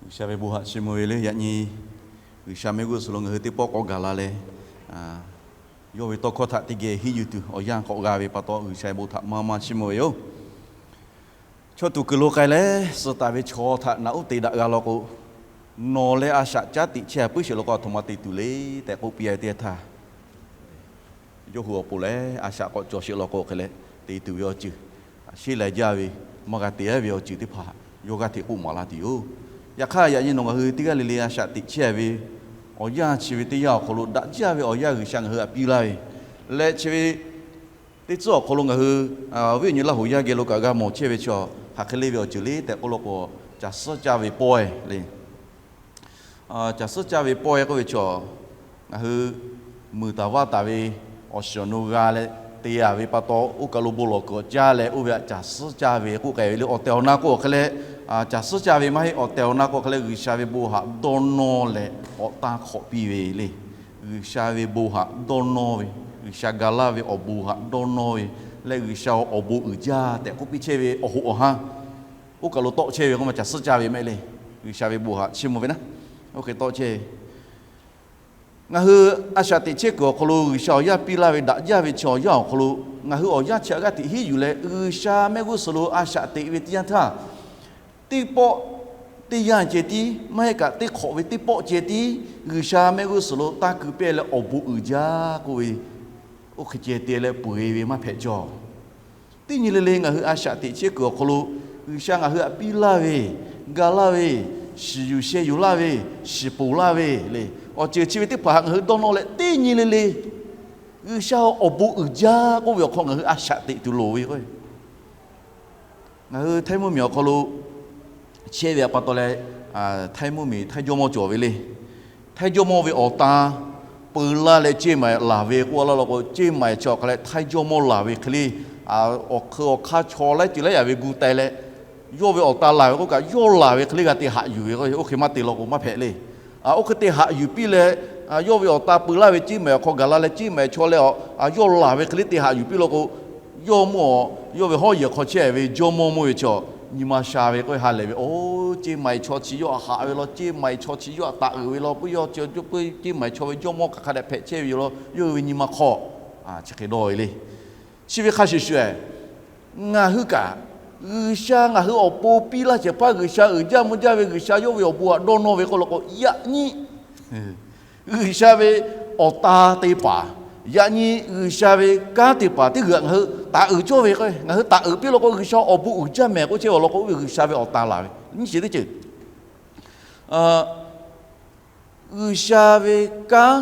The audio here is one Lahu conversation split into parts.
G'uiˬsha ve bon haꞈ chiˇ mvuh ve le. Yaꞈ nyi G'uiˬsha mehˆ g'uˇ suhˍ lo ngaˬ hui teˇ pawˆ k'awꞈ gaˬ la leh, yawˇ ve tawˇ hkawˇ htaꞈ teˇ geh henˇ yuˬ tuˬ awˬ yanˇ k'awꞈ g'a ve pa taw, G'uiˬsha ve bon htaꞈ maˇ maˇ chiˇ mvuh ve yoˬ. Chaw tuˬ kuiˬ lo k'ai leh suh taˍ ve chaw htaꞈ naꞈ uˉ te daꞈ g'a law k'o, nawˬ leh a shaꞈ caˉ teꞈ chehˇ a puiˉ sheˍ law k'o, a htoꞈ ma te tuˬ le tehꞈ k'oˆ piˇ a ve teˇ yanˇ htaˇ, yawˇ hui awˬ pon lehˬ a shaꞈ k'awꞈ cawˬ sheˍ law k'o hk'e leh, te tuˬ ve awˬ ceuˬ, a sheˉ lai jaˇ ve, maˇ g'a te a ve awˬ ceuˬ teˇ hpaˍ yawˇ g'aˇ hteꞈ k'oˆ maˍ la tuˬ yoˬ. Yaꞈ hk'aˇ, yaꞈ nyi nawˬ ngaˬ hui teˇ g'aˇ le le a shaꞈ teꞈ chehˇ a ve awˬ yanˇ chi ve teˇ yanˇ awˬ hk'aw lo daꞈ jaˇ ve awˬ yanˇ G'uiˬsha ngaˬ hui htaꞈ piˇ laˇ ve leh, chi ve teˇ tcuhˉ awˬ hk'aw lo ngaˬ hui viˉ nyi Laˇ huˍ yaˇ geh lo kaꞈ g'a mawˬ chehˇ ve chaw, hk'aˬ hk'e le ve awˬ ceuˬ le tehꞈ k'oˆ law k'o, caˬ suhˉ caˇ ve pawehˇ le. Caˬ suhˉ caˇ ve pawehˇ k'oˆ ve chaw, ngaˬ hui muiˬ taˍ vaˇ taˍ ve awˬ shiˍ awˬ nu g'a leh te a ve pa taw, oˇ kaˬ lo bon lawˬ kuiˬ awˬ caˇ leh oˇ ve htaꞈ caˬ suhˉ caˇ ve k'oˆ k'ai ve le. Awˬ tehˬ awˬ na k'o hk'e leh, caˬ suhˉ caˇ ve maˇ heˆ. Awˬ tehˬ awˬ na k'o hk'e leh, G'uiˬsha ve bon haꞈ dawˇ nawˇ leh k'awꞈ tanˇ hk'awꞈ piˇ ve le. G'uiˬsha ve bon haꞈ dawˇ nawˇ ve, G'uiˬsha ga laˇ ve awˬ bon haꞈ dawˇ nawˇ ve leh, G'uiˬsha awˬ bon uiˍ jaˇ tehꞈ k'oˆ piˇ chehˇ ve awˬ hoꞈ awˬ hanˇ, oˇ kaˬ lo tawˆ chehˇ ve k'oˆ ma caˬ suhˉ caˇ ve mehˆ le. G'uiˬsha ve bon haꞈ chiˇ mvuh ve naˉ, oˇ hk'e tawˆ chehˇ ve. Ngaˬ hui a shaꞈ teꞈ chehˇ kuiˬ awˬ hk'aw lo G'uiˬsha awˬ yaˇ piˇ laˇ ve daꞈ jaˇ ve chaw awˬ yanˇ awˬ hk'aw lo, ngaˬ hui awˬ yanˇ chi htaꞈ g'aˇ hteꞈ hiˉ yuˬ leh G'uiˬsha mehˆ g'uˇ suhˍ lo a shaꞈ teꞈ ve teˇ yanˇ htaˇ, teˇ pawˆ teˇ yanˇ ceh tiˉ maˇ heˆ kaꞈ, teˇ hk'awꞈ ve teˇ pawˆ ceh tiˉ G'uiˬsha mehˆ g'uˇ suhˍ lo tanˇ keu pehˇ leh awˬ bon uiˍ jaˇ k'oˆ ve, oˇ hk'e ceh te leh peu eˬ ve maˇ hpehꞈ cawˬ. Teˇ nyi le le ngaˬ hui a shaꞈ teꞈ chehˇ kuiˬ awˬ hk'aw lo, G'uiˬsha ngaˬ hui htaꞈ piˇ laˇ ve, ga laˇ ve, shiˍ yuˬ sheh yuˬ laˇ ve, shiˍ ponˬ laˇ ve le, awˬ ceuˬ chi ve teˇ hpaˍ htaꞈ ngaˬ hui dawˇ nawˇ leh, teˇ nyi le le G'uiˬsha awˬ bon uiˍ jaˇ k'oˆ ve awˬ hk'aw ngaˬ hui a shaꞈ teꞈ tuˬ loˍ ve k'o, ngaˬ hui Htaiˇ mvuhˇmiˬ awˬ hk'aw lo chehˇ ve pa taw leh, Htaiˇ mvuhˇmiˬ Htaiˇ jawˇmawˇ cawˬ ve le. Htaiˇ jawˇmawˇ ve awˬ tan peu laˇ leh ceˇ maiˍ laˬ ve k'oˆ laˇ law k'o, ceˇ maiˍ chi awˬ hk'a leh Htaiˇ jawˇmawˇ laˬ ve hk'e le, awˬ hk'eun awˬ hk'aˇ chaw laiˉ ceuˬ laiˉ yaꞈ ve gu teh leh, yawˇ ve awˬ tan laˬ ve k'oˆ kaꞈ, yawˇ laˬ ve hk'e le g'a te haꞈ yuˬ ve k'o, oˇ hk'e maˇ te law k'o maˇ hpehꞈ le. Oˇ hk'e te haꞈ yuˬ piˇ leh, yawˇ ve awˬ tan peu laˇ ve ceˇ maiˍ awˬ hk'aw gaˬ la leh ceˇ maiˍ chaw leh, yawˇ laˬ ve hk'e le te haꞈ yuˬ piˇ law k'o, yawˇ mvuhˇ, yawˇ ve hawˉ yehˬ hk'aw chehˇ ve jawˇmawˇ mvuhˇ ve chaw nyi ma sha ve k'o, ha lehˬ ve, oˇ, ceˇ maiˍ chaw chi yawˇ htaꞈ haꞈ ve law, ceˇ maiˍ chaw chi yawˇ htaꞈ taˍ uiˍ ve law, puiˉ yawˇ ceˇ maiˍ chaw ve jawˇmawˇ hk'aˬ hk'a dehꞈ hpehꞈ chehˇ ve yoˬ law, yawˇ hui ve nyi ma hk'aw chi hk'e dawˇ ve le. Chi ve hk'a shuˍ shuˍ, ngaˬ hui kaꞈ G'uiˬsha ngaˬ hui awˬ pon piˇ laˇ shehˍ hpaˇ G'uiˬsha uiˍ jaˇ mvuh jaˇ ve, G'uiˬsha yawˇ ve awˬ bon htaꞈ dawˇ nawˇ ve k'oˆ law k'o, yaꞈ nyi G'uiˬsha ve awˬ tan te paˍ, yaꞈ nyi G'uiˬsha ve kanˉ te paˍ teˇ g'uiˬ htaꞈ ngaˬ hui taˍ uiˍ cawˇ ve k'o, ngaˬ hui taˍ uiˍ piˇ law k'o, G'uiˬsha awˬ bon uiˍ jaˇ mehˍ k'oˆ chehˇ ve awˬ lawn k'o, oˇ ve G'uiˬsha ve awˬ tan laˬ ve nyiˇ shiˍ teˇ ceuˬ. G'uiˬsha ve kanˉ,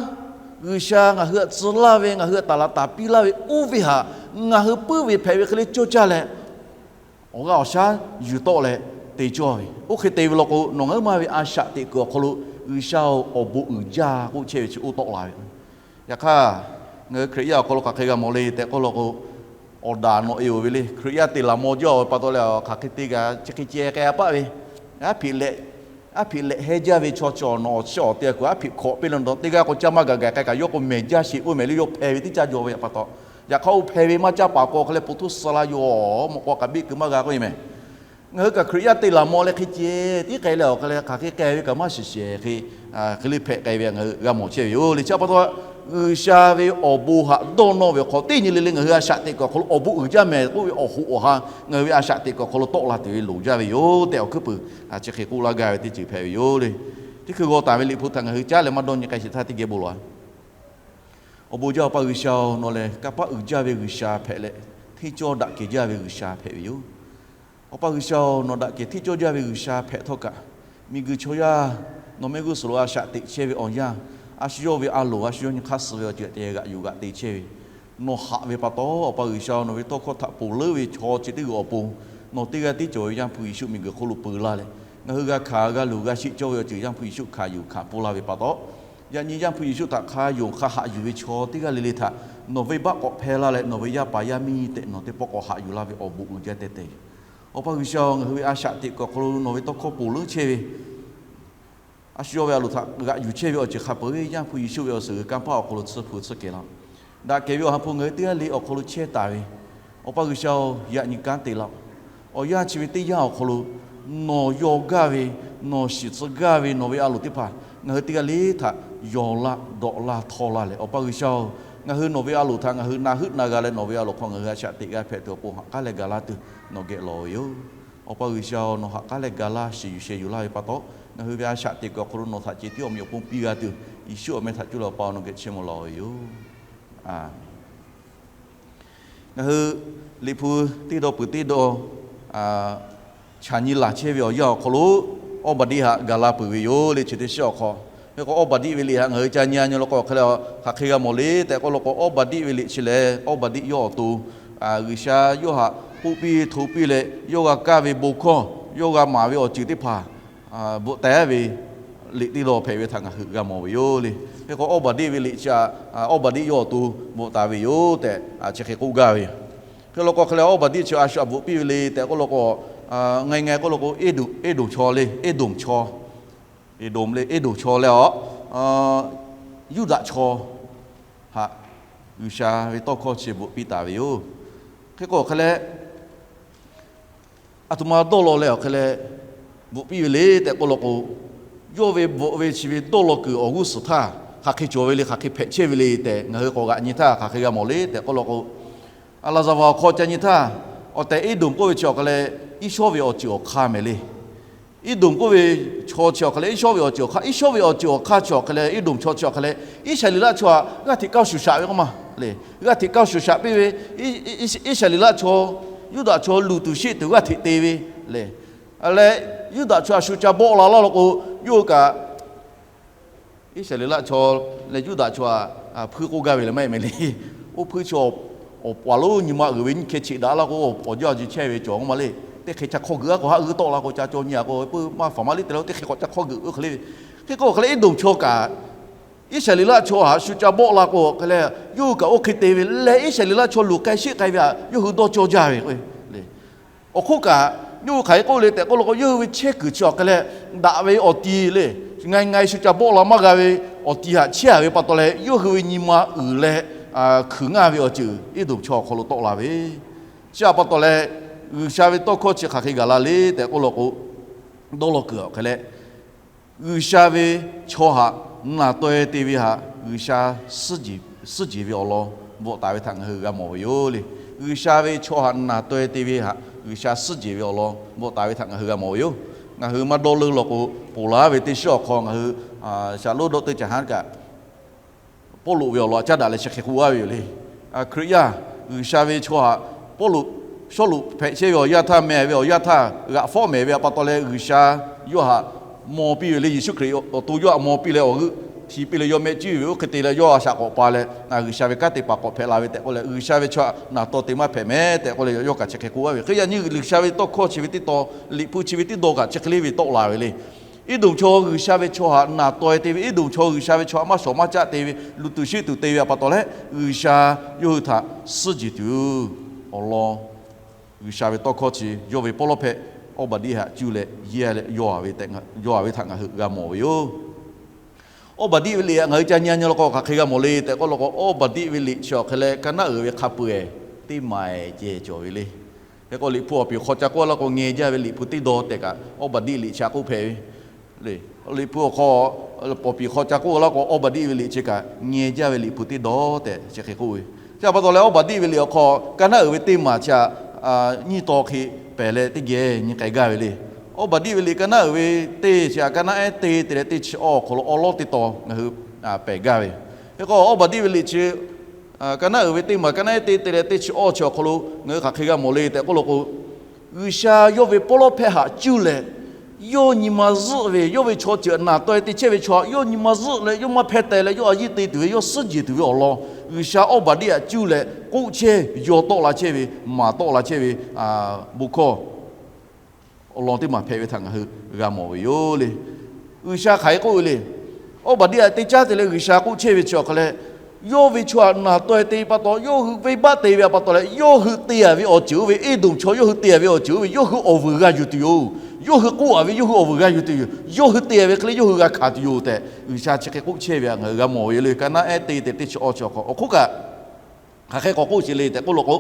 G'uiˬsha ngaˬ hui htaꞈ tcuh laˇ ve, ngaˬ hui htaꞈ taˍ laꞈ taˍ piˇ laˇ ve oˇ ve htaꞈ ngaˬ hui puiˉ ve hpehꞈ ve hk'e le cawˇ caˇ leh, awˬ g'aˇ awˬ shaˉ yuˬ tawˆ leh te cawˇ ve. Oˇ hk'e te ve law k'o, nawˬ ngaˬ huiˉ ma ve a shaꞈ teꞈ kuiˬ awˬ hk'aw lo G'uiˬsha awˬ bon uiˍ jaˇ k'oˆ chehˇ ve chi oˇ tawˆ la ve. Yaꞈ hk'aˇ, ngaˬ hui Hkriꞈ yaˇ awˬ hk'aw lo hk'aˬ hk'e g'a mawˬ le tehꞈ k'oˆ law k'o, awˬ daꞈ nawꞈ e oˬ ve le. Hkriꞈ yaˇ te laˬ maw jaˇ ve pa taw leh, hk'aˬ hk'e te g'a chi hk'e ceh k'ai a paˆ ve, aˉ hpiꞈ leh, aˉ hpiꞈ leh heh jaˇ ve chaw chi awˬ nawꞈ awˬ chi awˬ te kuiˬ aˉ hpiꞈ hkawꞈ piˇ leh nawˬ teˇ g'aˇ k'o caˇ maˇ gaˬ gaˬ k'ai kaꞈ, yawˇ k'o mehˬ jaˇ sheˍ k'oˆ mehˍ le, yawˇ hpeh ve teˇ caˇ jaw ve pa taw. Yaꞈ hk'aˇ oˇ hpeh ve maˇ caˇ paˍ k'o hk'e leh po htoˇ suh la yoˬ, mawꞈ k'aw kaꞈ beˆ kuiˬ maˇ g'a k'oˆ e mehˍ. Ngaˬ hui kaꞈ Hkriꞈ yaˇ te laˬ maw leh hk'e ceh tiˉ k'ai leh awˬ hk'e leh hk'aˬ hk'e k'ai ve kaꞈ maˇ shiˍ shehˍ hk'e, hk'e le hpehꞈ k'ai ve ngaˬ hui g'a mawˬ chehˇ ve yoˬ le. Chi pa taw, G'uiˬsha ve awˬ bon htaꞈ dawˇ nawˇ ve awˬ hk'aw teˇ nyi le le ngaˬ hui a shaꞈ teꞈ kuiˬ awˬ hk'aw lo awˬ bon uiˍ jaˇ mehˍ k'oˆ ve awˬ hoꞈ awˬ ha ngaˬ hui ve a shaꞈ teꞈ kuiˬ awˬ hk'aw lo tawˆ la tuˬ ve loˍ jaˇ ve yoˬ tehꞈ awˬ hkuiˉ puiˍ chi hk'e k'oˆ laˇ gaˇ ve teˇ ceuˬ hpehꞈ ve yoˬ le. Teˇ hkui g'aw taˍ ve liꞈ hpu htaꞈ ngaˬ hui caˉ leh maˇ dawˇ nyi k'ai sheˍ htaˇ teˇ geh bon lawˬ. Awˬ bon jaˇ Awˬ pa G'uiˬsha-oˬ, nawˬ lehˬ kanˇ paˆ uiˍ jaˇ ve G'uiˬsha hpehꞈ leh, hteˇ cawˇ daꞈ kehˬ jaˇ ve G'uiˬsha hpehꞈ ve yoˬ. Awˬ pa G'uiˬsha-oˬ, nawˬ daꞈ kehˬ hteˇ cawˇ jaˇ ve G'uiˬsha hpehꞈ htawˇ kaꞈ, miˬguiˬ chaw yaˇ nawˬ mehˆ g'uˇ suhˍ lo a shaꞈ teꞈ chehˇ ve awˬ yanˇ, a shu yawˇ ve a loˍ a shu yawˇ nyi hk'aˇ suh ve awˬ ceuˬ htaꞈ te g'aꞈ yuˬ g'aꞈ te chehˇ ve nawˬ haꞈ ve pa taw, Awˬ pa G'uiˬsha-oˬ, nawˬ ve tawˇ hkawˇ htaꞈ ponˬ leuˉ ve chaw chi teˇ g'uiˬ awˬ pon nawˬ teˇ g'aˇ tiˉ cawˬ ve Yaˇ hpu Yeˍsuˆ miˬguiˬ hk'oˆ lo peu laˇ leh, ngaˬ hui g'a hkanˍ g'a luˬ g'a sheˆ cawˇ ve awˬ ceuˬ Yaˇ hpu Yeˍsuˆ hkanˍ yuˬ hkanˍ pfuhˇ laˇ ve pa taw, yaꞈ nyi Yaˇ hpu Yeˍsuˆ htaꞈ hk'a yonˍ hk'a haꞈ yuˬ ve chaw teˇ g'aˇ le le htaꞈ nawˬ venˇbaˆ k'awꞈ hpehˇ laˇ leh, nawˬ ve yaˇ paˍ yaˇ miˇ tehꞈ nawˬ teˇ pawˆ k'awꞈ haꞈ yuˬ laˇ ve awˬ bon uiˍ jaˇ tehꞈ te yoˬ. Awˬ pa G'uiˬsha-oˬ, ngaˬ hui ve a shaꞈ teꞈ kuiˬ awˬ hk'aw lo nawˬ ve tawˇ hkawˇ ponˬ leuˉ chehˇ ve, a shu yawˇ ve a loˍ htaꞈ g'aꞈ yuˬ chehˇ ve awˬ ceuˬ hk'a peuˬ Yaˇ hpu Yeˍsuˆ ve awˬ suhˍ g'uiˬ kanˇ paˆ awˬ hk'aw lo tsuhˇ hpu tsuhˇ kehˬ laˇ-oˬ. Daꞈ kehˬ ve Awˬ ha hpu ngaˬ hui teˇ g'aˇ le awˬ hk'aw lo chehˇ taˍ ve, Awˬ pa G'uiˬsha-oˬ, yaꞈ nyi kanˉ te laˇ-oˬ. Awˬ yanˇ chi ve teˇ yanˇ awˬ hk'aw lo nawˬ yaw gaˇ ve nawˬ shiˍ tcuh gaˇ ve nawˬ ve a loˍ teˇ hpaˍ ngaˬ hui teˇ g'aˇ le htaꞈ yawˬ laˇ dawꞈ laˇ htawˇ laˇ leh, Awˬ pa G'uiˬsha-oˬ, ngaˬ hui nawˬ ve a loˍ htaꞈ ngaˬ hui na heuˆ na g'a leh nawˬ ve a loˍ hk'aw ngaˬ hui a shaꞈ teꞈ g'a hpehꞈ tuˬ awˬ pon ha k'aˉ leh ga laˇ tuˬ nawˬ geh lawˬ ve yoˬ. Awˬ pa G'uiˬsha-oˬ, nawˬ ha k'aˉ leh ga laˇ, shiˍ yuˬ sheh yuˬ laˇ ve pa taw, ngaˬ hui ve a shaꞈ teꞈ kuiˬ awˬ hk'aw lo nawˬ htaꞈ ceh tiˉ awˬ meh awˬ pon piˇ g'a tuˬ, Yeˍsuˆ awˬ meh htaꞈ cuˇ leh Awˬ pa nawˬ geh chiˇ mvuh lawˬ ve yoˬ. Ngaˬ hui Liꞈ hpu teˇ dawˇ peuˬ teˇ dawˇ chaꞈ nyi laˬ chehˇ ve awˬ yanˇ awˬ hk'aw lo, Awˇbaˍdiˆ haꞈ gaˬ la peuˬ ve yoˬ le. Chi teˇ shiˉ awˬ hk'aw, hk'e k'o Awˇbaˍdiˆ ve liꞈ haꞈ ngaˬ hui ca nyi a nyi law k'o, hk'aˬ hk'e g'a mawˬ le tehꞈ k'oˆ law k'o, Awˇbaˍdiˆ ve liꞈ chi lehˬ, Awˇbaˍdiˆ yawˇ awˬ to G'uiˬsha yawˇ haꞈ k'oˆ piˇ hto piˇ leh yawˇ g'a kaˇ ve bon hkawˇ, yawˇ g'a maˍ ve awˬ ceuˬ teˇ hpaˍ bvuhꞈ taˍ ve liꞈ teˇ dawˇ hpehꞈ ve htaꞈ ngaˬ hui g'a mawˬ ve yoˬ le. Hk'e k'o, Awˇbaˍdiˆ ve liꞈ chi, Awˇbaˍdiˆ yawˇ awˬ to bvuhꞈ taˍ ve yoˬ tehꞈ chi hk'e k'oˆ gaˇ ve yoˬ. Hk'e law k'o, hk'e leh Awˇbaˍdiˆ chi a shu htaꞈ bvuhꞈ piˇ ve le tehꞈ k'oˆ law k'o, ngaˬ ngaˬ k'oˆ law k'o, Eˇdonˍ chaw le, Eˇdonˍ chaw, Eˇdonˍ le, Eˇdonˍ chaw leh a, Yuˇdaꞈ chaw haꞈ G'uiˬsha ve tawˇ hkawˇ chi bvuhꞈ piˇ taˍ ve yoˬ. Hk'e k'o, hk'e leh a htoꞈ ma dawˇ law leh awˬ hk'e leh bvuhꞈ piˇ ve le tehꞈ k'oˆ law k'o, yawˇ ve bvuhꞈ ve chi ve dawˇ law kuiˬ awˬ g'uˇ suhˍ htaˇ hk'aˬ hk'e cawˬ ve le, hk'aˬ hk'e hpehꞈ chehˇ ve le tehꞈ ngaˬ hui k'awꞈ g'aꞈ nyi htaˇ hk'aˬ hk'e g'a mawˬ le tehꞈ k'oˆ law k'o, a laˍzaˍvaˍ awˬ hk'aw ca nyi htaˇ, awˬ tehˬ Eˇdonˍ k'oˆ ve chi awˬ hk'e leh Iˉsawˇ ve awˬ ceuˬ awˬ hk'aˇ mehˍ le. Eˇdonˍ k'oˆ ve chaw chi awˬ hk'e leh Iˉsawˇ ve awˬ ceuˬ awˬ hk'aˇ, Iˉsawˇ ve awˬ ceuˬ awˬ hk'aˇ chi awˬ hk'e leh Eˇdonˍ chaw chi awˬ hk'e leh Iˉsaˍreˍlaˆ chaw htaꞈ g'aˇ hteꞈ kaˇ shuˍ shaꞈ ve k'oˆ ma le. G'aˇ hteꞈ kaˇ shuˍ shaꞈ piˇ ve Iˉsaˍreˍlaˆ chaw, Yuˇdaꞈ chaw luˬ tuˬ sheˆ tuˬ g'aˇ hteꞈ te ve le. Leh Yuˇdaꞈ chaw a shu ca bawˆ la laˇ law k'o, yawˇ hui kaꞈ Iˉsaˍreˍlaˆ chaw leh Yuˇdaꞈ chaw htaꞈ hpuiˇ k'oˆ gaˇ ve leh maˇ heˆ mehˍ le. Oˇ hpuiˇ chi awˬ paˍ lonˉ nyi ma uiˍ ve nyiˇ hkeh cheꞈ daꞈ laˇ k'o, awˬ jaˇ awˬ ji chehˇ ve cawˬ k'oˆ ma le. Teˇ hkeh ca hk'awˇ geuꞈ a k'o, haˆ g'uiˇ tawˆ la k'o ca caw nyi a k'o, puiˇ maˇ faˍ maˇ liˇ te la, teˇ hkeh k'awꞈ ca hk'awˇ geuꞈ ve hk'e le ve. Hk'e k'o, hk'e leh Eˇdonˍ chaw kaꞈ Iˉsaˍreˍlaˆ chaw htaꞈ shu ca bawˆ la k'o, hk'e leh yawˇ hui kaꞈ oˇ hk'e te ve leh, Iˉsaˍreˍlaˆ chaw luˬ k'ai sheˆ k'ai ve htaꞈ yawˇ hui dawˇ cawˇ jaˇ ve k'o le. Awˬ hk'oˆ kaꞈ, yawˇ hui hk'aˬ hk'e k'oˆ le tehꞈ k'oˆ law k'o, yawˇ hui ve chehˇ kuiˬ chi awˬ hk'e leh daꞈ ve awˬ ti le, nga nga shu ca bawˆ la maˇ g'a ve awˬ ti htaꞈ chehˇ a ve pa taw leh, yawˇ hui ve nyi ma uiˍ leh hkuiˬ ngaˇ ve awˬ ceuˬ Eˇdonˍ chaw awˬ hk'aw lo tawˆ la ve. Chi htaꞈ pa taw leh, G'uiˬsha ve tawˇ hkawˇ chi hk'aˬ hk'e gaˬ la le tehꞈ k'oˆ law k'o, dawˇ law kuiˬ awˬ hk'e leh, G'uiˬsha ve chaw htaꞈ naˬ taw-e te ve htaꞈ G'uiˬsha suhˉ jehˬ ve awˬ lawn bvuhꞈ taˍ ve htaꞈ ngaˬ hui g'a mawˬ ve yoˬ le. G'uiˬsha ve chaw htaꞈ naˬ taw-e te ve htaꞈ G'uiˬsha suhˉ jehˬ ve awˬ lawn bvuhꞈ taˍ ve htaꞈ ngaˬ hui g'a mawˬ ve yoˬ. Ngaˬ hui maˇ dawˇ leuˇ law k'o, ponˬ laˬ ve teˇ shiˉ awˬ hk'aw ngaˬ hui shaˍlonˉ dawˇ teˇ caˬ haˉ kaꞈ, Pawˇluꞈ ve awˬ lawn caˉ daꞈ leh chi hk'e k'oˆ laˇ ve yoˬ le. Hkriꞈ yaˇ G'uiˬsha ve chaw htaꞈ Pawˇluꞈ, Sawˉluꞈ hpehꞈ chehˇ ve awˬ yanˇ htaˇ, meh ve awˬ yanˇ htaˇ g'aꞈ fawˉ mehˍ ve pa taw leh, G'uiˬsha yawˇ htaꞈ maw piˇ ve le. Yeˍsuˆ Hkriꞈ awˬ to yawˇ htaꞈ maw piˇ leh awˬ g'euˆ hti piˇ leh yawˇ mehˆ cuˉ ve oˇ hk'e te leh yawˇ a shaꞈ k'awꞈ pa leh, G'uiˬsha ve kanˉ te paˍ k'awꞈ hpehꞈ la ve tehꞈ k'oˆ leh, G'uiˬsha ve chaw htaꞈ naˬ taw te maˇ hpehꞈ mehˍ tehꞈ k'oˆ leh, yawˇ kaꞈ chi hk'e k'oˆ laˇ ve. Hk'e yaꞈ nyi G'uiˬsha ve tawˇ hkawˇ chi ve teˇ tawn, Liꞈ hpu chi ve teˇ dawn kaꞈ chi hk'e le ve tawˆ la ve le. Eˇdonˍ chaw G'uiˬsha ve chaw htaꞈ naˬ taw-e te ve, Eˇdonˍ chaw G'uiˬsha ve chaw htaꞈ maˇ shawˍ maˇ caˆ te ve, luˬ tuˬ sheˆ tuˬ te ve pa taw leh, G'uiˬsha yawˇ hui htaꞈ suhˉ jehˬ tuˬ awˬ lawn, G'uiˬsha ve tawˇ hkawˇ chi yawˇ ve pawˇ lawˇ hpehꞈ Awˇbaˍdiˆ htaꞈ cuˇ leh yehˇ leh yawˇ ve htaꞈ ngaˬ hui g'a mawˬ ve yoˬ. Awˇbaˍdiˆ ve liꞈ htaꞈ ngaˬ hui ca nyi a nyi law k'o, hk'aˬ hk'e g'a mawˬ le tehꞈ k'oˆ law k'o, Awˇbaˍdiˆ ve liꞈ chi awˬ hk'e leh ka naˉ uiˍ ve hk'a peu-eˬ teˇ maˬ ehˍ ceh cawˬ ve le. Hk'e k'o, Liꞈ hpu awˬ piˍ hk'aw ca k'oˆ laˇ k'o, ngeh jaˇ ve Liꞈ hpu teˇ dawn tehꞈ kaꞈ Awˇbaˍdiˆ liꞈ chi htaꞈ k'oˆ hpehꞈ ve le. Liꞈ hpu awˬ hk'aw, awˬ piˍ hk'aw ca k'oˆ laˇ k'o, Awˇbaˍdiˆ ve liꞈ chi kaꞈ ngeh jaˇ ve Liꞈ hpu teˇ dawn tehꞈ chi hk'e k'oˆ ve. Chi htaꞈ pa taw leh, Awˇbaˍdiˆ ve liꞈ awˬ hk'aw ka naˉ uiˍ ve teˇ maˬ chi htaꞈ nyiˇ tawn hk'e pehˬ leh teˇ geh nyi k'ai gaˇ ve le. Awˇbaˍdiˆ ve liꞈ ka naˉ uiˍ ve teˇ chi htaꞈ ka naˉ ehˉ teˇ te leh teˇ chi awˇ awˬ hk'aw lo awˉ lawˉ teˇ tawn ngaˬ hui pehˬ gaˇ ve. Hk'e k'o, Awˇbaˍdiˆ ve liꞈ chi ka naˉ uiˍ ve teˇ maˬ ka naˉ ehˉ teˇ te leh teˇ chi awˇ chi awˬ hk'aw lo ngaˬ hui hk'aˬ hk'e g'a mawˬ le tehꞈ k'oˆ law k'o, G'uiˬsha yawˇ ve pawˇ lawˇ hpehꞈ htaꞈ cuˇ leh, yawˇ nyi ma zuhˆ ve, yawˇ ve chaw ceuˬ naˬ taw-e te chehˇ ve chaw htaꞈ yawˇ nyi ma zuhˆ leh yawˇ maˇ hpehˇ teh leh yawˇ a yiˇ te tuˬ ve, yawˇ suhˉ jehˬ tuˬ ve awˬ lawn, G'uiˬsha Awˇbaˍdiˆ htaꞈ cuˇ leh k'oˆ chehˇ, yaw tawˆ la chehˇ ve, maˍ tawˆ la chehˇ ve bon hkawˇ awˬ lawn teˇ maˬ hpehꞈ ve htaꞈ ngaˬ hui g'a mawˬ ve yoˬ le. G'uiˬsha hk'aˬ hk'e k'oˆ ve le. Awˇbaˍdiˆ htaꞈ te caˉ te leh G'uiˬsha k'oˆ chehˇ ve chi awˬ hk'e leh, yawˇ ve chaw htaꞈ naˬ taw-e te pa taw, yawˇ hui venˇbaˆ te ve pa taw leh, yawˇ hui te-a ve awˬ ceuˬ oˇ ve, Eˇdonˍ chaw yawˇ hui te-a ve awˬ ceuˬ oˇ ve yawˇ hui awˬ vuiˬ g'a yuˬ tuˬ yoˬ. Yawˇ hui k'oˆ-a ve yawˇ hui awˬ vuiˬ g'a yuˬ tuˬ yoˬ. Yawˇ hui te-a ve hk'e leh yawˇ hui g'a hkanˍ tuˬ yoˬ tehꞈ, G'uiˬsha chi hk'e k'oˆ chehˇ ve htaꞈ ngaˬ hui g'a mawˬ ve yoˬ le. Ka naˉ ehˉ teˇ te teˇ chi awˇ chi awˬ hk'aw, awˬ hk'oˆ kaꞈ hk'aˬ hk'e k'awꞈ k'oˆ sheˍ le tehꞈ k'oˆ law k'o,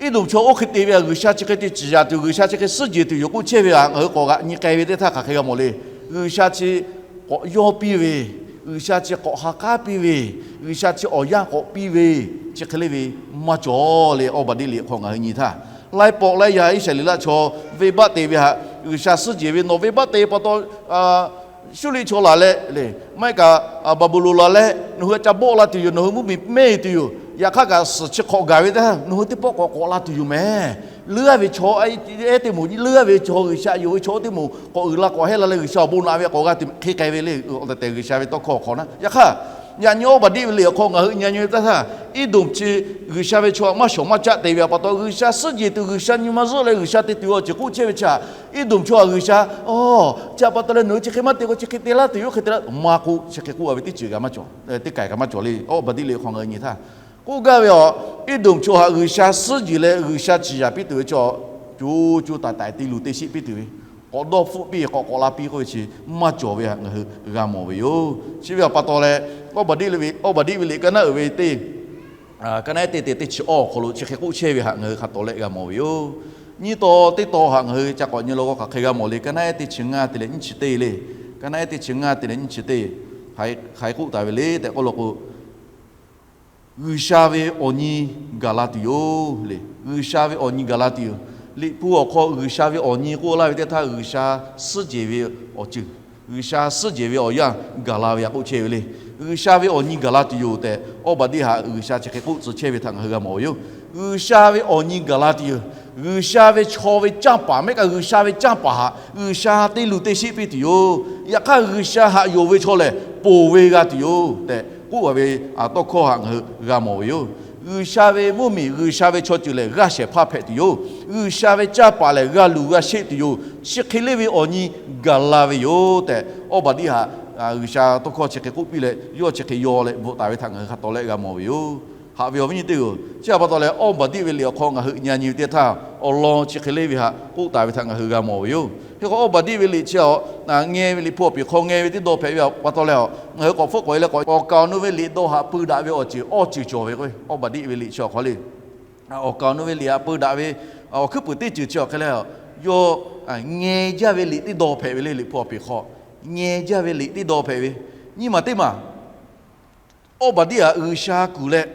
Eˇdonˍ chaw oˇ hk'e te ve htaꞈ G'uiˬsha chi hk'e te ciˍ yaˍ tuˬ, G'uiˬsha chi hk'e suhˉ jehˬ tuˬ yoˬ k'oˆ chehˇ ve htaꞈ ngaˬ hui k'awꞈ g'aꞈ nyi k'ai ve teˇ htaˇ hk'aˬ hk'e g'a mawˬ le. G'uiˬsha chi k'awꞈ yawˇ piˇ ve, G'uiˬsha chi k'awꞈ ha k'aˉ piˇ ve, G'uiˬsha chi awˬ yanˇ k'awꞈ piˇ ve, chi hk'e le ve maˇ cawˬ le. Awˇbaˍdiˆ liꞈ hk'aw ngaˬ hui nyi htaˇ, laiˉ pawˆ laiˉ yaˇ Iˉsaˍreˍlaˆ chaw venˇbaˆ te ve htaꞈ G'uiˬsha suhˉ jehˬ ve, nawˬ venˇbaˆ te pa taw, Suˇriˆ chaw laˬ leh le, maˇ heˆ kaꞈ Baˍbuˍlonˍ laˬ leh nawˬ hui ca bawˆ la tuˬ yoˬ, nawˬ hui mvuhˇmiˬ mehˇ tuˬ yoˬ. Yaꞈ hk'aˇ kaꞈ suhˍ chi hk'awꞈ gaˬ ve teˇ htaˇ nawˬ hui teˇ pawˆ k'awꞈ k'awꞈ la tuˬ yoˬ mehˍ. Leuˉ-a ve chaw, ehˉ teˇ moˍ leuˉ-a ve chaw, G'uiˬsha yonˍ ve chaw teˇ moˍ k'awꞈ uiˍ la k'awꞈ hehˇ la leh G'uiˬsha awˬ bon naꞈ ve k'awꞈ g'a tuˬ hk'e k'ai ve le. Tehꞈ G'uiˬsha ve tawˇ hkawˇ awˬ hk'awꞈ naˉ. Yaꞈ hk'aˇ, yaꞈ nyi Awˇbaˍdiˆ ve liꞈ awˬ hk'aw ngaˬ hui nyi nyi ve teˇ htaˇ, Eˇdonˍ chi G'uiˬsha ve chaw htaꞈ maˇ shawˍ maˇ caˆ te ve pa taw, G'uiˬsha suhˉ jehˬ tuˬ, G'uiˬsha nyi ma zuhˆ leh G'uiˬsha te tuˬ ve awˬ ceuˬ k'oˆ chehˇ ve chi htaꞈ Eˇdonˍ chaw htaꞈ G'uiˬsha, Oˬ, chi pa taw leh nawˬ hui chi hk'e maˇ te k'o chi hk'e te laˇ tuˬ yoˬ, hk'e te laˇ maˇ k'oˆ, chi hk'e k'oˆ-a ve teˇ ceuˬ kaꞈ maˇ cawˬ, teˇ k'ai kaꞈ maˇ cawˬ le. Awˇbaˍdiˆ liꞈ hk'aw ngaˬ hui nyi htaˇ k'oˆ gaˇ ve, Eˇdonˍ chaw htaꞈ G'uiˬsha suhˉ jehˬ leh G'uiˬsha ciˍ yaˍ piˇ tuˬ ve chaw, co co taiˍ taiˍ te luˬ te sheˆ piˇ tuˬ ve, k'awꞈ dawˇ hpfuhˆ piˇ k'awꞈ k'awꞈ la piˇ k'oˆ ve chi maˇ cawˬ ve htaꞈ ngaˬ hui g'a mawˬ ve yoˬ. Chi ve pa taw leh, Awˇbaˍdiˆ ve, Awˇbaˍdiˆ ve liꞈ ka naˉ uiˍ ve teˇ, ka naˉ ehˉ teˇ te teˇ chi awˇ awˬ hk'aw lo chi hk'e k'oˆ chehˇ ve htaꞈ ngaˬ hui hk'a tawˍ leh g'a mawˬ ve yoˬ. Nyiˇ taw teˇ taw htaꞈ ngaˬ hui ca k'awꞈ nyi law k'o hk'aˬ hk'e g'a mawˬ le. Ka naˉ ehˉ teˇ chi ngaˇ te leh nyiˇ chi teˇ le. Ka naˉ ehˉ teˇ chi ngaˇ te leh nyiˇ chi teˇ, hk'aˬ hk'e k'oˆ taˍ ve le tehꞈ k'oˆ law k'o, G'uiˬsha ve awˬ nyi gaˬ la tuˬ yoˬ le. G'uiˬsha ve awˬ nyi gaˬ la tuˬ yoˬ. Liꞈ hpu awˬ hk'aw G'uiˬsha ve awˬ nyi k'oˆ laˇ ve teˇ htaˇ, G'uiˬsha suhˉ jehˬ ve awˬ ceuˬ, G'uiˬsha suhˉ jehˬ ve awˬ yanˇ gaˬ la ve htaꞈ k'oˆ chehˇ ve le. G'uiˬsha ve awˬ nyi gaˬ la tuˬ yoˬ tehꞈ Awˇbaˍdiˆ htaꞈ G'uiˬsha chi hk'e k'oˆ tcuh chehˇ ve htaꞈ ngaˬ hui g'a mawˬ ve yoˬ. G'uiˬsha ve awˬ nyi gaˬ la tuˬ yoˬ. G'uiˬsha ve chaw ve canˇ paˍ, maˇ heˆ kaꞈ G'uiˬsha ve canˇ paˍ htaꞈ G'uiˬsha te luˬ te sheˆ piˇ tuˬ yoˬ. Yaꞈ hk'aˇ G'uiˬsha htaꞈ yonˍ ve chaw lehˬ ponˬ ve g'a tuˬ yoˬ tehꞈ k'oˆ ve tawˇ hkawˇ htaꞈ ngaˬ hui g'a mawˬ ve yoˬ. G'uiˬsha ve mvuhˇmiˬ, G'uiˬsha ve chaw ceuˬ lehˬ g'aˇ shehˍ hpaˇ hpehꞈ tuˬ yoˬ. G'uiˬsha ve canˇ paˍ lehˬ g'a luˬ g'a sheˆ tuˬ yoˬ. Chi hk'e le ve awˬ nyi gaˬ la ve yoˬ tehꞈ Awˇbaˍdiˆ htaꞈ G'uiˬsha tawˇ hkawˇ chi hk'e k'oˆ piˇ leh, yawˇ chi hk'e yaw leh bvuhꞈ taˍ ve htaꞈ ngaˬ hui hk'a tawˍ leh g'a mawˬ ve yoˬ. Haꞈ ve awˬ viˉ nyi teˇ-oˬ, chi htaꞈ pa taw leh Awˇbaˍdiˆ ve liꞈ awˬ hk'aw ngaˬ hui nyi nyi ve teˇ htaˇ, awˬ lawn chi hk'e le ve htaꞈ k'oˆ taˍ ve htaꞈ ngaˬ hui g'a mawˬ ve yoˬ. Hk'e k'o Awˇbaˍdiˆ ve liꞈ chi a, ngeh ve liꞈ hpu awˬ piˍ hk'aw ngeh ve teˇ dawˇ hpehꞈ ve pa taw leh, ngaˬ hui k'awꞈ hpfuhˆ k'awꞈ e leh k'awꞈ awˬ kaˍ awˬ nu ve liꞈ dawˇ htaꞈ peu daꞈ ve awˬ ceuˬ awˇ ceuˬ cawˬ ve k'o, Awˇbaˍdiˆ ve liꞈ chi awˬ hk'aw le. Awˬ kaˍ awˬ nu ve liꞈ htaꞈ peu daꞈ ve awˬ hkuiˉ puiˍ teˇ ceuˬ chi awˬ hk'e leh, yawˇ ngeh jaˇ ve liꞈ teˇ dawˇ hpehꞈ ve le. Liꞈ hpu awˬ piˍ hk'aw ngeh jaˇ ve liꞈ teˇ dawˇ hpehꞈ ve, nyiˇ maˬ teˇ maˬ Awˇbaˍdiˆ htaꞈ G'uiˬsha kuˬ leh,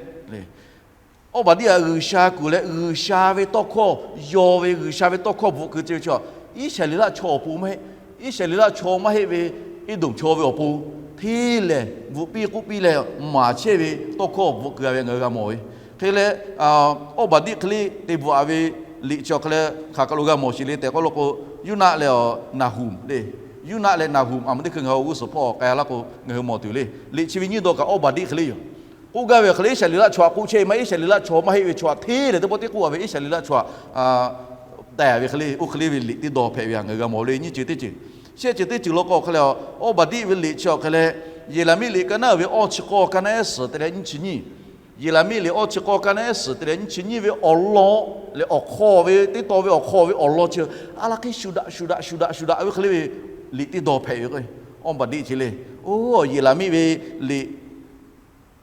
Awˇbaˍdiˆ htaꞈ G'uiˬsha kuˬ leh G'uiˬsha ve tawˇ hkawˇ yaw ve, G'uiˬsha ve tawˇ hkawˇ bvuhꞈ keu ceh ve chaw, Iˉsaˍreˍlaˆ chaw awˬ pon maˇ heˆ, Iˉsaˍreˍlaˆ chaw maˇ heˆ ve Eˇdonˍ chaw ve awˬ pon hteˇ lehˬ bvuhꞈ piˇ k'oˆ piˇ leh maˍ chehˇ ve tawˇ hkawˇ bvuhꞈ keu-a ve ngaˬ hui g'a mawˬ ve. Hk'e leh, Awˇbaˍdiˆ hk'e le te bvuhꞈ-a ve liꞈ chi awˬ hk'e leh hk'aˬ kaˬ lo g'a mawˬ sheˍ le tehꞈ k'oˆ law k'o, Yuˇnaˆ leh Naˍhonˍ le. Yuˇnaˆ leh Naˍhonˍ a ma teˇ hkui ngaˬ hui awˬ g'uˇ suhˍ hpawˇ k'ai laˇ k'o ngaˬ hui mawˬ tuˬ le. Liꞈ chi ve nyiˇ dawˇ kaꞈ Awˇbaˍdiˆ hk'e le yoˬ. K'oˆ gaˇ ve hk'e le Iˉsaˍreˍlaˆ chaw htaꞈ k'oˆ chehˇ ve maˇ heˆ, Iˉsaˍreˍlaˆ chaw maˇ heˆ ve chaw htaꞈ hteˇ leh teˇ pawˆ teˇ k'oˆ-a ve Iˉsaˍreˍlaˆ chaw htaꞈ teh ve hk'e le, oˇ hk'e le ve liꞈ teˇ dawˇ hpehꞈ ve htaꞈ ngaˬ hui g'a mawˬ le. Nyiˇ ceuˬ teˇ ceuˬ, shehˆ ceuˬ teˇ ceuˬ law k'o hk'e leh, Awˇbaˍdiˆ ve liꞈ chi awˬ hk'e leh, Yeˍraˍmiˆ liꞈ ka naˉ uiˍ ve awˇ chi k'awˇ ka naˉ ehˉ suhˍ te leh nyiˇ chi nyiˇ, Yeˍraˍmiˆ liꞈ awˇ chi k'awˇ ka naˉ ehˉ suhˍ te leh nyiˇ chi nyiˇ ve awˬ lawn leh awˬ hk'aw ve teˇ taw ve awˬ hk'aw ve awˬ lawn chi a la hk'e shuˍ daꞈ shuˍ daꞈ shuˍ daꞈ shuˍ daꞈ ve hk'e le ve liꞈ teˇ dawˇ hpehꞈ ve k'o, Awˇbaˍdiˆ chi le. Oˇ, Yeˍraˍmiˆ ve liꞈ,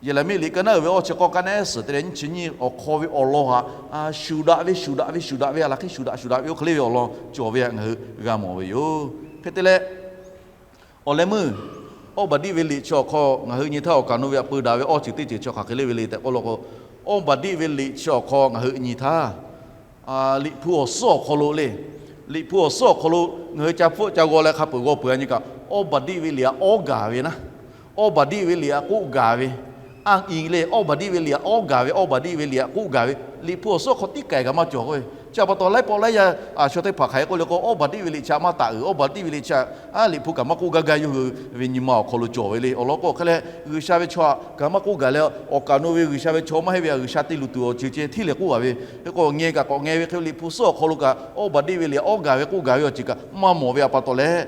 Yeˍraˍmiˆ liꞈ ka naˉ uiˍ ve awˇ chi k'awˇ ka naˉ ehˉ suhˍ te leh nyiˇ chi nyiˇ awˬ hk'aw ve awˬ lawn htaꞈ shuˍ daꞈ ve shuˍ daꞈ ve shuˍ daꞈ ve a la hk'e shuˍ daꞈ shuˍ daꞈ ve oˇ hk'e le ve awˬ lawn cawˬ ve htaꞈ ngaˬ hui g'a mawˬ ve yoˬ. Hk'e te leh, awˬ leh meuˇ Awˇbaˍdiˆ ve liꞈ chi awˬ hk'aw ngaˬ hui nyi htaˇ awˬ kaˍ awˬ nu ve htaꞈ peu daꞈ ve awˇ ceuˬ teˇ ceuˬ chi hk'aˬ hk'e le ve le tehꞈ k'oˆ law k'o, Awˇbaˍdiˆ ve liꞈ chi awˬ hk'aw ngaˬ hui nyi htaˇ, Liꞈ hpu awˬ suhˉ awˬ hk'aw lo le. Liꞈ hpu awˬ suhˉ awˬ hk'aw lo ngaˬ hui ca hpfuhˆ ca g'aw leh hk'a peuˬ g'aw peuˬ-a nyi kaꞈ, Awˇbaˍdiˆ ve liꞈ htaꞈ awˉ gaˬ ve naˉ, Awˇbaˍdiˆ ve liꞈ htaꞈ k'oˆ gaˬ ve, a i le Awˇbaˍdiˆ ve liꞈ htaꞈ awˉ gaˬ ve, Awˇbaˍdiˆ ve liꞈ htaꞈ k'oˆ gaˬ ve, Liꞈ hpu awˬ suhˉ hk'aw tiˉ k'ai kaꞈ maˇ cawˬ k'o ve. Chi pa taw laiˉ pawˆ laiˉ yaˇ a chaw teˇ hpaˍ hk'aˬ hk'e k'oˆ le k'o, Awˇbaˍdiˆ ve liꞈ chi htaꞈ maˇ taˍ uiˍ, Awˇbaˍdiˆ ve liꞈ chi htaꞈ a Liꞈ hpu kaꞈ maˇ k'oˆ gaˇ gaˇ yawˇ hui ve nyi ma awˬ hk'aw lo cawˬ ve le. Awˬ lawn k'o hk'e leh, G'uiˬsha ve chaw htaꞈ kaꞈ maˇ k'oˆ gaˬ leh, awˬ kaˍ awˬ nu ve G'uiˬsha ve chaw maˇ heˆ ve htaꞈ G'uiˬsha te luˬ tuˬ awˬ ceuˬ ceh hteˇ leh k'oˆ gaˬ ve, hk'e k'o ngeh kaꞈ k'awꞈ ngeh ve hk'e, Liꞈ hpu suhˉ awˬ hk'aw lo kaꞈ Awˇbaˍdiˆ ve liꞈ htaꞈ awˉ gaˬ ve k'oˆ gaˬ ve awˬ ceuˬ kaꞈ maˇ mawˬ ve htaꞈ pa taw leh,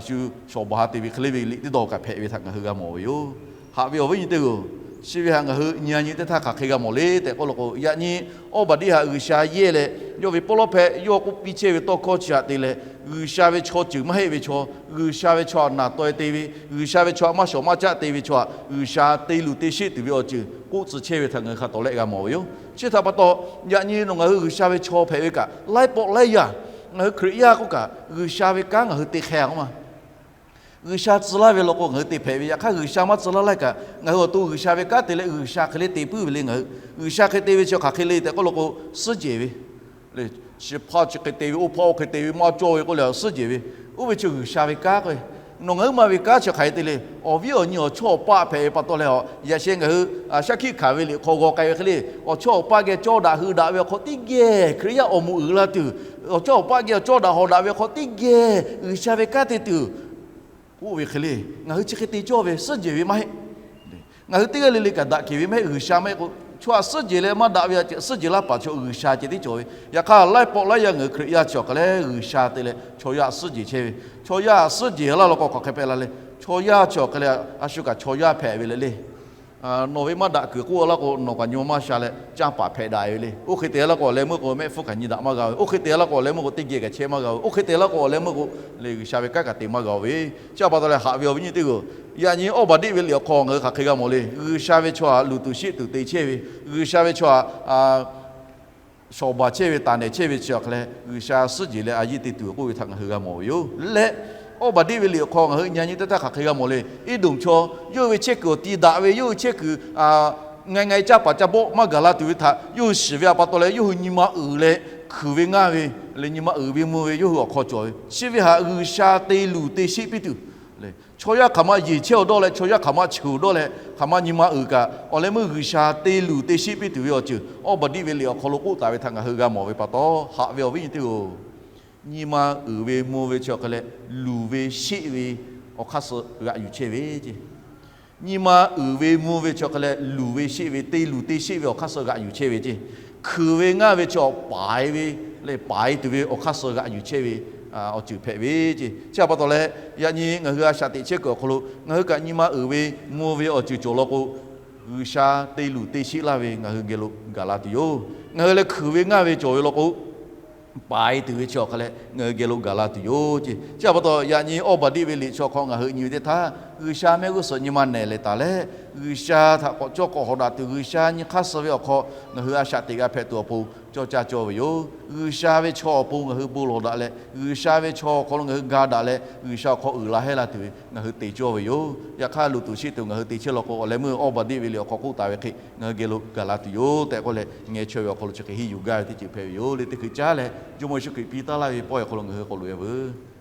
shu shawˍ baˬ ha te ve hk'e le ve liꞈ teˇ dawˇ kaꞈ hpehꞈ ve htaꞈ ngaˬ hui g'a mawˬ ve yoˬ. Haꞈ ve awˬ viˉ nyi teˇ hpaˍ-oˬ, Chi ve htaꞈ ngaˬ hui nyi a nyi teˇ htaˇ hk'aˬ hk'e g'a mawˬ le tehꞈ k'oˆ law k'o, yaꞈ nyi awˇ baˬ diˆ htaꞈ G'uiˬsha yehˇ leh, yawˇ ve pawˇ lawˉ hpehꞈ yawˇ k'oˆ piˇ chehˇ ve tawˇ hkawˇ chi htaꞈ te leh, G'uiˬsha ve chaw ceuˬ maˇ heˆ ve chaw, G'uiˬsha ve chaw htaꞈ naˬ taw e te ve, G'uiˬsha ve chaw htaꞈ maˇ shawˍ maˇ caˆ te ve chaw htaꞈ G'uiˬsha te luˬ te sheˆ tuˬ ve awˬ ceuˬ k'oˆ tcuh chehˇ ve htaꞈ ngaˬ hui hk'a tawˍ lehˆ g'a mawˬ ve yoˬ. Chi htaꞈ pa taw, yaꞈ nyi nawˬ ngaˬ hui G'uiˬsha ve chaw hpehꞈ ve kaꞈ, laiˉ pawˆ laiˉ yaˇ ngaˬ hui Hkriꞈ yaˇ k'oˆ kaꞈ, G'uiˬsha ve kanˉ ngaˬ hui te hk'e a k'oˆ ma. G'uiˬsha tcuh laˇ ve law k'o ngaˬ hui te hpehꞈ ve, yaꞈ hk'aˇ G'uiˬsha maˇ tcuh laˇ laiˇ kaꞈ, ngaˬ hui awˬ to G'uiˬsha ve kanˉ te leh G'uiˬsha hk'e le te puiˉ ve le ngaˬ hui. G'uiˬsha hk'e te ve chi hk'aˬ hk'e le tehꞈ k'oˆ law k'o, suhˉ jehˬ ve le. Chi hpaˇ chi hk'e te ve, oˇ hpaˇ oˇ hk'e te ve, maˇ cawˇ ve k'oˆ leh suhˉ jehˬ ve, oˇ ve chi G'uiˬsha ve kanˉ k'o, nawˬ ngaˬ huiˉ ma ve kanˉ chi hk'aˬ hk'e te le. Awˬ viˉ awˬ nyi awˬ chawˇ awˬ paˆ hpehꞈ ve pa taw leh, yaꞈ sheh ngaˬ hui shaˉ hkiˆ hkanˍ ve liꞈ hk'aw g'aw k'ai ve hk'e le, awˬ chawˇ awˬ paˆ geh cawˇ daꞈ hui daꞈ ve awˬ hk'aw teˇ geh Hkriꞈ yaˇ awˬ moˍ uiˍ la tuˬ, awˬ chawˇ awˬ paˆ geh awˬ cawˇ daꞈ hawˍ daꞈ ve awˬ hk'aw teˇ geh G'uiˬsha ve kanˉ te tuˬ k'oˆ ve hk'e le, ngaˬ hui chi hk'e te cawˇ ve suhˉ jehˬ ve maˇ heˆ. Ngaˬ hui teˇ g'aˇ le le kaꞈ daꞈ kehˬ ve maˇ heˆ. G'uiˬsha maˇ heˆ k'o, chaw htaꞈ suhˉ jehˬ leh maˇ daꞈ ve a ceh, suhˉ jehˬ laˇ paˍ chaw G'uiˬsha ceh tiˉ cawˬ ve. Yaꞈ hk'aˇ laiˉ pawˆ laiˉ yaˇ ngaˬ hui Hkriꞈ yaˇ chi awˬ hk'aˬ lehˬ G'uiˬsha te leh chaw yaˇ suhˉ jehˬ chehˇ ve, chaw yaˇ suhˉ jehˬ laˇ law k'o hk'aˬ hk'e hpehꞈ la le. Chaw yaˇ chi awˬ hk'aˬ lehˬ a shu kaꞈ chaw yaˇ hpehꞈ ve le le. Nawˬ ve maˇ daꞈ kuiˬ k'oˆ laˇ k'o, nawˬ kaꞈ nyi ma maˇ sha leh canˇ paˍ hpehꞈ daꞈ ve le. Oˇ hk'e te laˇ k'o awˬ leh meuˇ k'o mehˆ hpfuhˇ kaꞈ nyi daꞈ maˇ g'a ve. Oˇ hk'e te laˇ k'o awˬ leh meuˇ k'o teˇ geh kaꞈ chehˇ maˇ g'a ve. Oˇ hk'e te laˇ k'o awˬ leh meuˇ k'o le G'uiˬsha ve kanˉ kaꞈ te maˇ g'a ve. Chi pa taw leh haꞈ ve awˬ viˉ nyi teˇ g'aˇ, yaꞈ nyi awˇ baˬ diˆ ve liꞈ awˬ hk'aw ngaˬ hui hk'aˬ hk'e g'a mawˬ le. G'uiˬsha ve chaw htaꞈ luˬ tuˬ sheˆ tuˬ te chehˇ ve, G'uiˬsha ve chaw htaꞈ shawˍ baˬ chehˇ ve, taˍ nehˬ chehˇ ve chi awˬ hk'aˬ lehˬ G'uiˬsha suhˉ jehˬ leh a yiˇ te tuˬ k'oˆ ve htaꞈ ngaˬ hui g'a mawˬ ve yoˬ. Leh awˇ baˬ diˆ ve liꞈ awˬ hk'aw ngaˬ hui nyi a nyi teˇ htaˇ hk'aˬ hk'e g'a mawˬ le. Eˇdonˍ chaw yawˇ hui ve chehˇ kuiˬ awˬ ti daꞈ ve, yawˇ hui chehˇ kuiˬ ngaˬ ngaˬ caˇ paˍ caˇ bawˆ maˇ gaˬ la tuˬ ve htaꞈ yawˇ hui shiˍ ve a pa taw leh yawˇ hui nyi ma uiˍ leh hkui ve ngaˇ ve leh nyi ma uiˍ ve mvuh ve yawˇ hui awˬ hk'aw cawˬ ve. Chi ve htaꞈ G'uiˬsha te luˬ te sheˆ piˇ tuˬ le. Chaw yaˇ hk'aˬ ma yeˬ chehˇ awˬ dawˇ leh chaw yaˇ hk'aˬ ma cheuˬ awˬ dawˇ leh hk'aˬ ma nyi ma uiˍ kaꞈ awˬ leh meuˇ G'uiˬsha te luˬ te sheˆ piˇ tuˬ ve awˬ ceuˬ awˇ baˬ diˆ ve liꞈ awˬ hk'aw lo k'oˆ taˍ ve htaꞈ ngaˬ hui g'a mawˬ ve pa taw, haꞈ ve awˬ viˉ nyi teˇ g'aˇ, nyi ma uiˍ ve mvuh ve chi awˬ hk'aˬ lehˬ luˬ ve sheˆ ve awˬ hk'aˇ suh g'aꞈ yuˬ chehˇ ve ce. Nyi ma uiˍ ve mvuh ve chi awˬ hk'aˬ lehˬ luˬ ve sheˆ ve, te luˬ te sheˆ ve awˬ hk'aˇ suh g'aꞈ yuˬ chehˇ ve ce. Hkui ve ngaˇ ve chi awˬ paiˍ ve leh paiˍ tuˬ ve awˬ hk'aˇ suh g'aꞈ yuˬ chehˇ ve awˬ ceuˬ hpehꞈ ve ce. Chi pa taw leh, yaꞈ nyi ngaˬ hui a shaꞈ teꞈ chehˇ kuiˬ awˬ hk'aw lo ngaˬ hui kaꞈ nyi ma uiˍ ve mvuh ve awˬ ceuˬ cawˬ law k'o, G'uiˬsha te luˬ te sheˆ laˇ ve ngaˬ hui geh lo gaˬ la tuˬ yoˬ. Ngaˬ hui leh hkui ve ngaˇ ve cawˬ ve law k'o, paiˍ tuˬ ve chi awˬ hk'aˬ lehˬ ngaˬ hui geh lo gaˬ la tuˬ yoˬ ce. Chi pa taw yaꞈ nyi awˇ baˬ diˆ ve liꞈ chi awˬ hk'aw ngaˬ hui nyi ve teˇ htaˇ, G'uiˬsha mehˆ g'uˇ suhˍ nyi ma nehˬ leh taˍ leh, G'uiˬsha htaꞈ k'awꞈ cawˇ k'awꞈ hawꞈ daꞈ tuˬ, G'uiˬsha nyi hk'aˇ suh ve awˬ hk'aw ngaˬ hui a shaꞈ teꞈ g'a hpehꞈ tuˬ awˬ pon cawˇ caˇ cawˇ ve yoˬ. G'uiˬsha ve chaw awˬ pon ngaˬ hui bon lawˬ daꞈ leh, G'uiˬsha ve chaw awˬ hk'aw lo ngaˬ hui ga daꞈ leh, G'uiˬsha awˬ hk'aw uiˍ la hehˉ la tuˬ ve ngaˬ hui te cawˇ ve yoˬ. Yaꞈ hk'aˇ luˬ tuˬ sheˆ tuˬ ngaˬ hui te chehˇ law k'o, awˬ leh meuˇ awˇ baˬ diˆ ve liꞈ awˬ hk'aw k'oˆ taˍ ve hk'e ngaˬ hui geh lo gaˬ la tuˬ yoˬ tehꞈ k'oˆ leh, ngeh chaweh ve awˬ hk'aw lo chi hk'e henˇ yuˬ gaˇ ve teˇ ceuˬ hpehꞈ ve yoˬ le. Teˇ hkui caˉ leh Jawˇmawˇ Yeˍsuˆ Hkriꞈ piˇ taˉ laˇ ve pawehˇ awˬ hk'aw lo ngaˬ hui k'awꞈ loꞈ e veuˬ.